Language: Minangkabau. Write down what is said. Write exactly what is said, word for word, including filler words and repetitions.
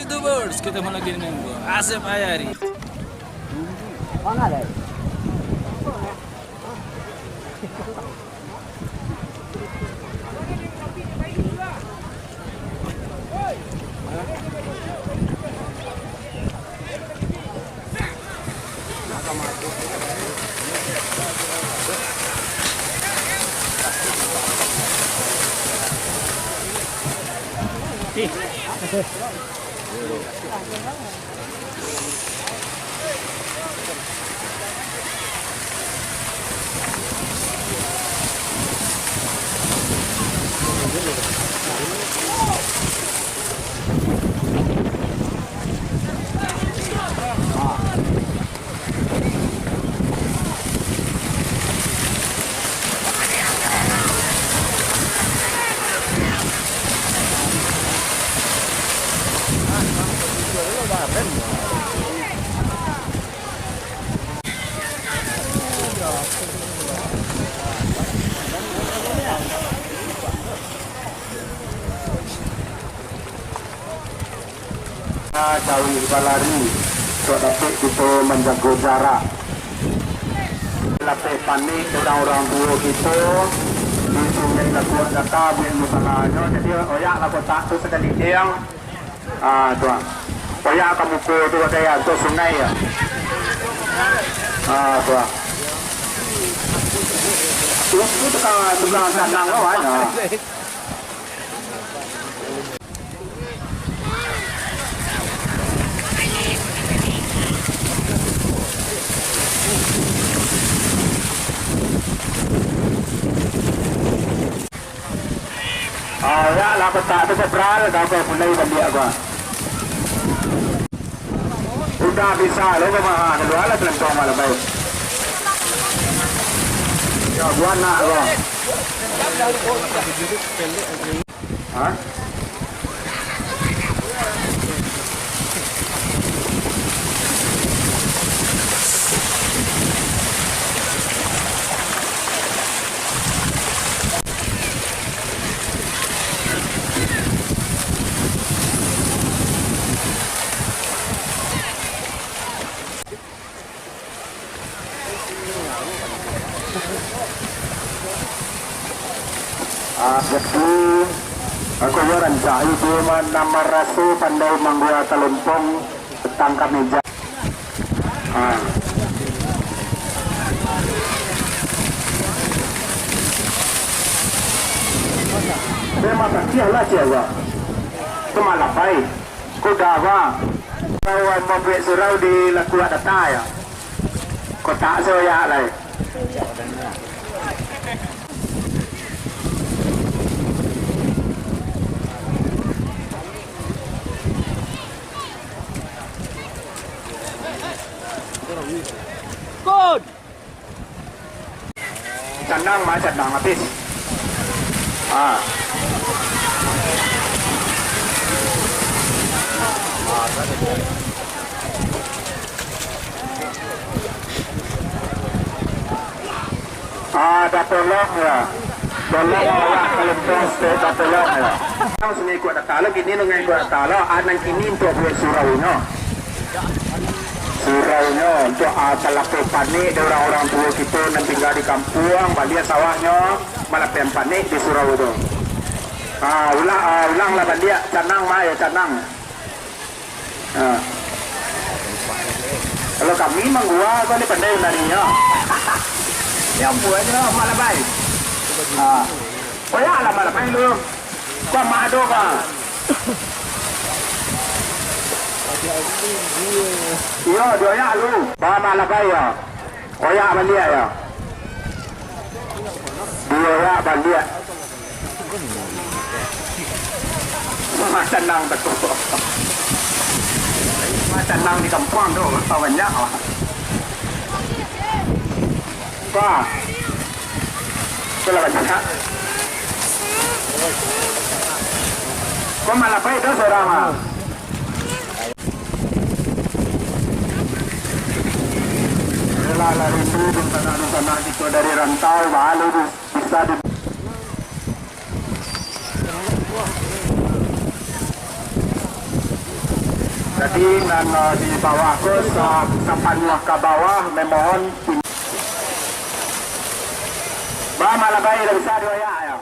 YouTubers, ketemu lagi dengan gua, Asep Ayari. Jauah balari, untuak dapek kito manjago jarak. Lapeh panek urang-urang tuo kito di Sungai Labuak Data, buek musalanyo. Jadi, oyak lah kotak tu sakali, Diang. Ah, tu ah. Oyak ka muko tu, bagai ah, tu sungai ah. Ah, tu ah. Tu, tu tukang, tukang tanang kawan ah. Ah, ya lah, petak tu sebral, dah kau mulai baliak gua. Udah bisa lo, gua mah, keluar lah, selempang malam baik. Ya, gua nak gua. Ha? Ah, jadi, aku yo rancak itu mah, nan maraso pandai manggua kalompong, datang ka meja. Ah. Memang takiah lah, Cik Abah. Itu malapai. Ko gawa. Gawa mambuek surau di Lakuak Data, ya. Kotak soyak lai. Kun! Canang mah, canang habis. Ah. Ah, dah tolong ya. Tolong awak kalau bos tu dah tolong ya. Nang sungai kuat datang lo, kini nungai kuat datang lo. Ah, nang kini untuak buek suraunyo. Suraunyo untuak, ah, talapeh panek dari urang-urang tuo kito nan tingga di kampuang, baliak sawahnyo, malapeh panek di surau tu. Ah, ulang, ah, ulang lah baliak, canang mah ya, canang. Ah. Kalau kami manggua, kau ni pandai narinyo. Ya ampun, aja malapai. Ah. Koyak lah malapai lu. Kau mak ado kau. Iyo, dioyak lu. Bawa malapai ya. Koyak baliak ya. Dioyak baliak. Macam nang tu. Macam nang di kampuang tu, banyak. Wah. Itulah banyak. Kau malah baik tu seorang ah. Yalah, lah rindu dengan sanak-sanak kito dari rantau, bahalu tu. Bisa di- Jadi, nan, eh, di bawah ko sa-, sapanuah ka bawah, memohon pin-, Bah, malah baik, lah bisa dua ya, ya.